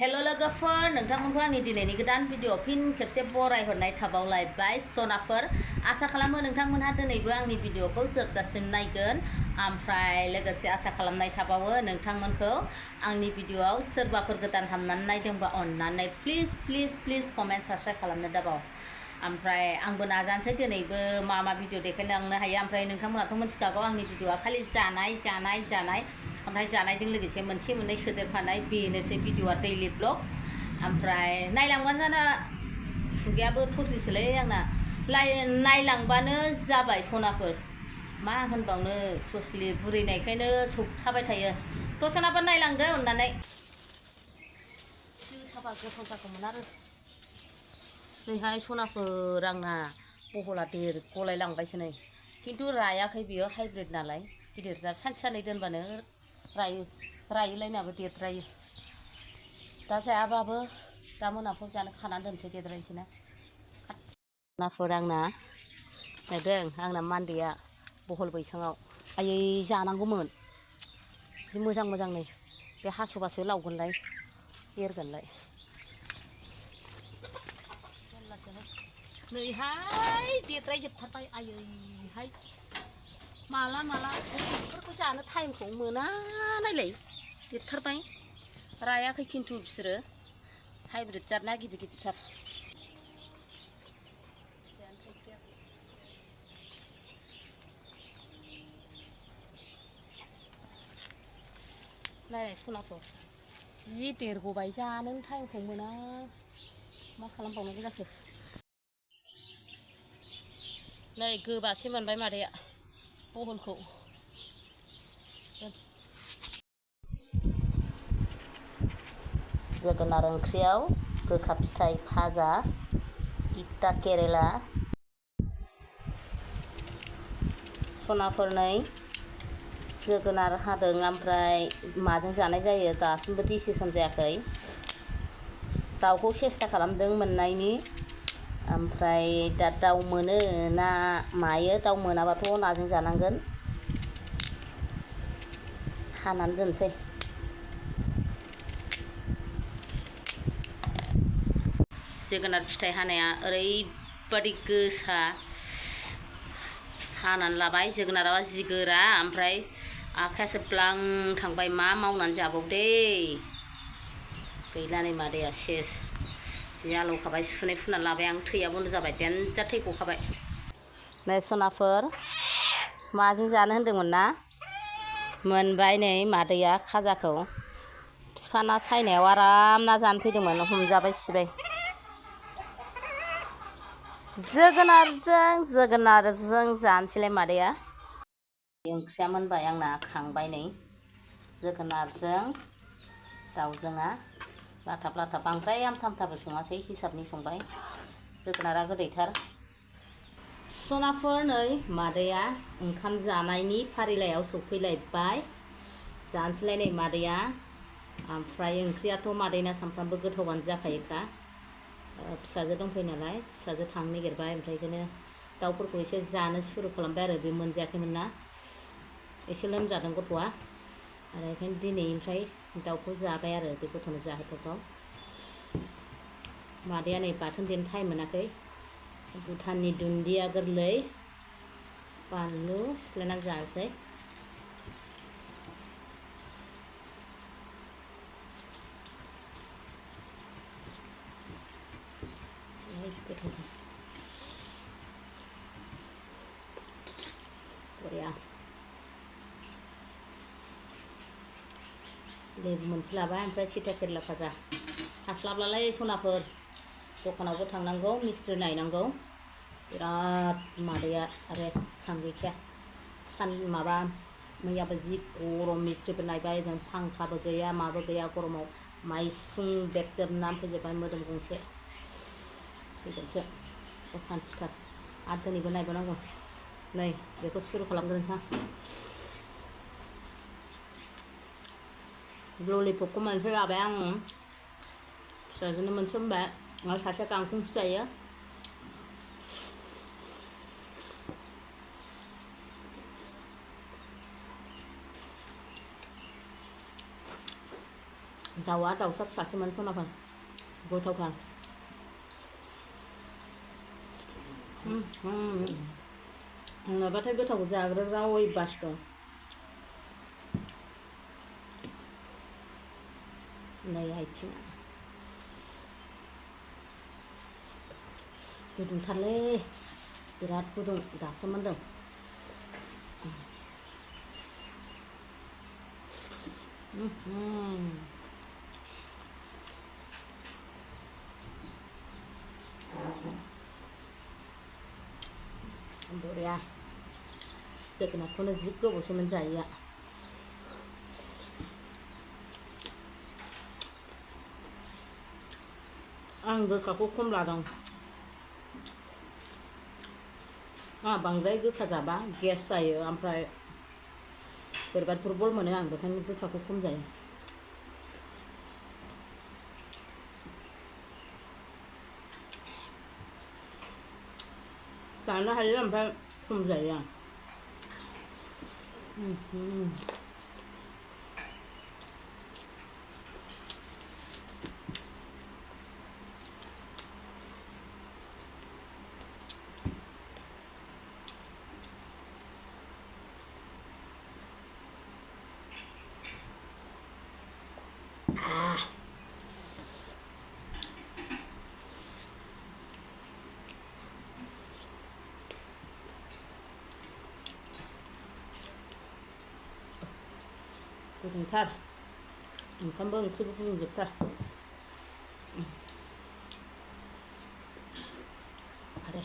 hello लोगोफोर नोंथांमोनखौ आंनि दिनैनि गोदान भिडिअ फिन खेबसे बरायहरनाय थाबावलायबाय सनाफोर आसा खालामो नोंथांमोनहा दिनैबो आंनि भिडिअखौ जोबजासिम नायगोन ओमफ्राय लोगोसे आसा खालामनाय थाबावो नोंथांमोनखौ आंनि भिडिअआव सोरबाफोर गोदान हाबनानै नायदोंबा अननानै प्लिज कमेन्ट साबस्क्राइब खालामनो दाबाव ओमफ्राय आंबो नाजानोसै दिनैबो मा भिडिअ देखायलांनो हायो ओमफ्राय नोंथांमोनाथ' मिथिखागौ आंनि भिडिअआ खालि जानाय ओमफ्राय जानायजों लोगोसे मोनसे मोननै सोदेरफानाय बेनोसै भिडिअआ दैलि ब्लग ओमफ्राय नायलांबानो जाना खुगायाबो थथलिसोलै आंना नायलांबानो जाबाय सनाफोर मा होनबावनो थसलि बुरैनायखायनो सौथाबाय थायो थ' सनाफोर नायलांदो अननानै जोसाबा गोथाव जागौमोन आरो नैहाय सनाफोर आंना बहला गलायलांबायसो नै खिन्थु रायाखै बियो हाइब्रिद नालाय गिदिर जा सानसे साननै दोनबानो रायोलायनाबो देरद्रायो दा जायाबाबो दा मोनाफ्राव जानो खानानै दोनसै देरद्रायसैना सनाफोर आंना नुदों आंना मान्दैया बहल बैसाङाव आयै जानांगौमोन जि मोजां नै बे हास'बासो लावगोनलाय एरगोनलाय नैहाय देरद्रायजोबथारबाय आयैहाय माला बेफोरखौ जानो टाइमखौ मोना नायलाय देरथारबाय रायाखै खिन्थु बिसोरो हाइब्रिद जादना गिदिरथार नायनाय सनाफोर जि देरग'बाय जानो टाइमखौ मोना मा खालामबावनांगौ जाखो नै गोबासे मोनबाय मादैया बहलखौ जोगोनार ओंख्रियाव गोखा फिथाइ भाजा तिता केरेला सनाफोर नै जोगोनार हादों ओमफ्राय माजों जानाय जायो दासिमबो डिसिसन जायाखै दाउखौ सेस्था खालामदों मोननायनि ओमफ्राय दा दाउ मोनो ना मायो दाउ मोनाबाथ' नाजों जानांगोन हानानै दोनसै जोगोनार फिथाइ हानाया ओरैबादि गोसा हानानै लाबाय जोगोनारा जि गोरा ओमफ्राय आखायासो ब्लां थांबाय मा मावनानै जाबावदे गैला नै मादैया सेस जि आलौखाबाय सुनाय फुना लाबाय आं थैया बन्द जाबाय देनजार थै गखाबाय नै सनाफोर माजों जानो होन्दोंमोन ना मोनबाय नै मादैया खाजाखौ बिफा ना सायनायाव आराम ना जानो फैदोंमोन हमजाबाय सिबाय जोगोनारजों जानोसैलाय मादैया ओंख्रिया मोनबाय आंना खांबाय नै जोगोनारजों दाउजोंआ लाथाब बांद्राय आमथाबो सङासै हिसाबनि संबाय जोगोनारा गोदैथार सनाफोर नै मादैया ओंखाम जानायनि फारिलाइयाव सफैलायबाय जानोसैलाय नै मादैया ओमफ्राय ओंख्रियाथ' मादैना सामफ्रामबो गोथावानो जाखायोखा फिसाजो दंफैयो नालाय फिसाजो थांनो नागिरबाय ओमफ्राय बेखौनो दाउफोरखौ एसे जानो सुरु खालामबाय आरो बे मोनजायाखैमोन ना एसे लोमजादों गथ'आ आरो बेखायनो दिनैनिफ्राय दाउखौ जाबाय आरो बे गथ'नो जाहोथाव मादैया नै बाथोन देनो टाइम मोनाखै भुटाननि दुन्दिया गोरलै बानलु सिफ्लेनानै जानोसै बरिया लेबु मोनसे लाबाय ओमफ्राय तिता केरेला भाजा हास्लाबलालै सनाफोर दखानावबो थांनांगौ मिस्ट्रि नायनांगौ बिराद मादैया रेस्टआनो गैखाया माबा मैयाबो जि गरम मिस्ट्रिफोर नायबाय जों फांखाबो गैया माबो गैया गरमाव माइसुं बेरजोबनानै फैजोबबाय मोदोम गंसे थैगोनसो असान्थिथार आरो दिनैबो नायबावनांगौ नै बेखौ सुरु खालामग्रोनोसै आं ललिपपखौ मोनसे लाबाय आं फिसाजोनो मोनसे होनबाय आरो सासेया गांखंसो जायो दाउआ दाउसा फिसासोमोन सनाफोर गोथावथार नङाबाथाय गोथाव जाग्रा अयबास दं नै आथिङा गुदुंथारलै बिराद गुदुं दासो मोनदों बरिया जोगोनारखौनो जि गोबावसोमोन जायैया आं गोखाखौ खम लादों बांद्राय गोखा जाबा गेस जायो ओमफ्राय बोरैबा दुरबल मोनो आं बेखायनो गोखाखौ खम जायो जानो हायो ओमफ्राय खम जायो आं गुदुंथार ओंखामबो ओंख्रिबो गुदुंजोबथार आरो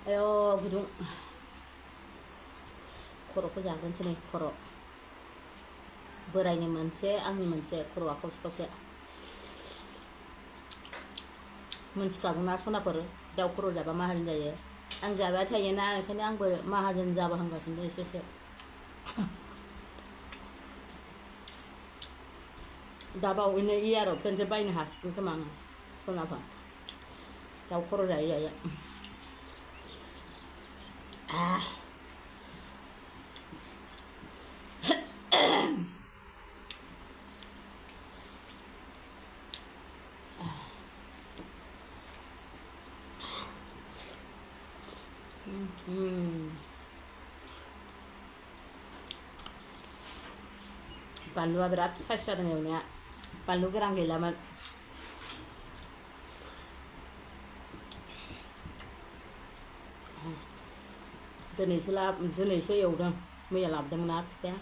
आय' गुदुं खर'खौ जाग्रोनोसै नै खर' बोरायनि मोनसे आंनि मोनसे खर'आ खावसे खावसे मिन्थिखागौना सनाफोर दाउ खर' जाबा माहाजोन जायो आं जाबाय थायोना ओंखायनो आंबो माहाजोन जाबोहांगासिनो एसे दा बावैनो एयार'प्लेनसो बायनो हासिगोन खोमा आङो सनाफा दाउ खर' जायै जायै बानलुआ बिराद साइज जादों एवनाया बानलु गोरान गैलामोन दिनैसो एवदों मैया लाबोदोंमोन ना फिफाया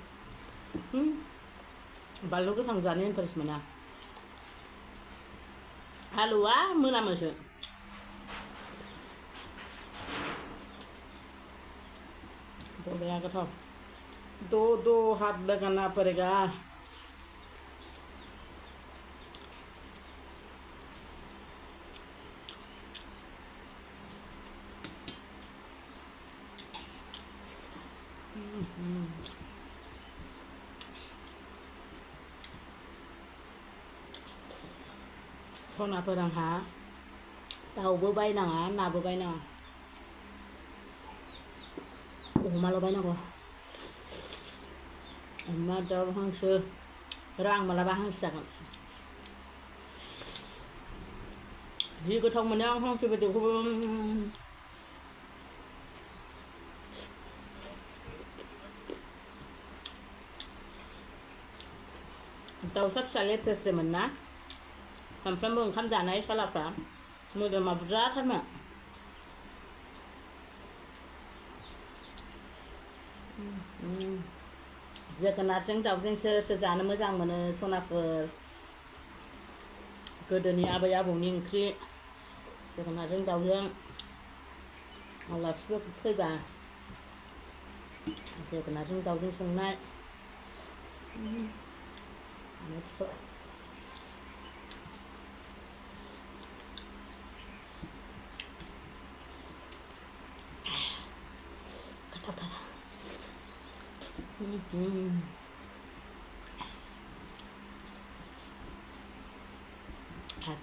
बानलु गोथां जानो इन्टारेस्ट मोना आलुआ मोनामोसो बरिया गोथाव दो हाथ लगाना पड़ेगा सनाफोर आंहा दाउबो बायनाङा नाबो बायनाङा अमाल' बायनांगौ अमा दाउ हांसो आं मालाबा हांसो जागोन जि गोथाव मोनो आं हांसो बेदरखौबो दाउसा फिसा लेथ्रेथ्रेमोन ना सानफ्रामबो ओंखाम जानाय सालाफ्रा मोदोमा बुरजाथारमोन जोगोनारजों दाउजोंसो जानो मोजां मोनो सनाफोर गोदोनि आबै आबौनि ओंख्रि जोगोनारजों दाउजों आलासिबो फैबा जोगोनारजों दाउजों संनाय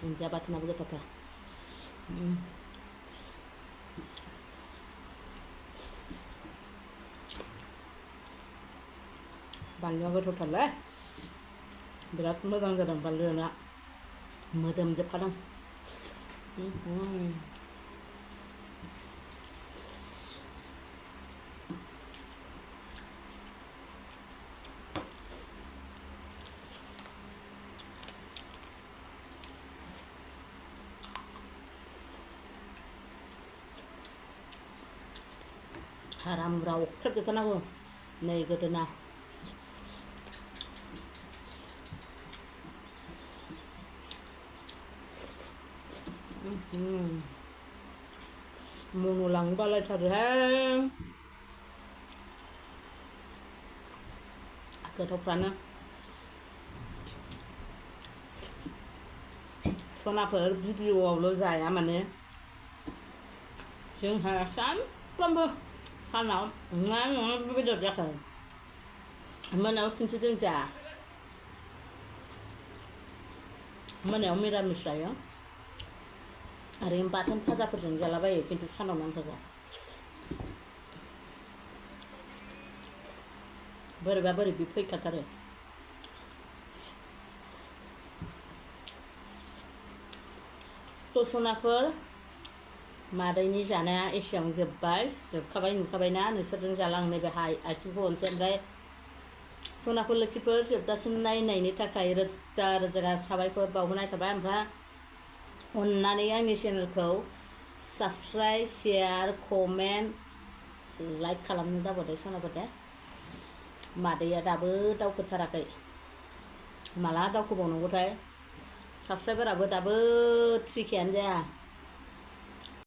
दुन्दिया बाथोनाबो गोथावथार बानलुआ गोथावथारलै बिराद मोजां जादों बानलुआ मोदोमजोबखादों haram raukख्रेबजोबथारनांगौ नै गोदोना मन'लांबालायथारोहाय गोथावफ्रानो सनाफोर भिडिअ'आवल' जाया माने जोंहा सानफ्रामबो सानाव ना नङा बेदर जाखो मोनायाव खिन्थु जों जाया मोनायाव मिरामिस जायो ओरैनो बाथोन फाजाफोरजों जालाबायो खिन्थु सानाव नांथारगौ बोरैबा बोरैबि फैखाथारो सनाफोर मादैनि जानाया एसेयावनो जोबखाबाय नुखाबायना नोंसोरजों जालांनाय बे आथिंखौ हनसै ओमफ्राय सनाफोर लोखिफोर जोबजासिम नायनायनि थाखाय रोजा रोजा साबायखर बावहरनाय थाबाय ओमफ्राय अन्नानै आंनि चेनेलखौ साबस्क्राइब शेयार कमेन्ट लाइक खालामनो दाबावदे सनाफोर दे मादैया दाबो दावखोथाराखै माला दावखोबावनांगौथाय साबस्क्राइबाराबो दाबो 3Kआनो जाया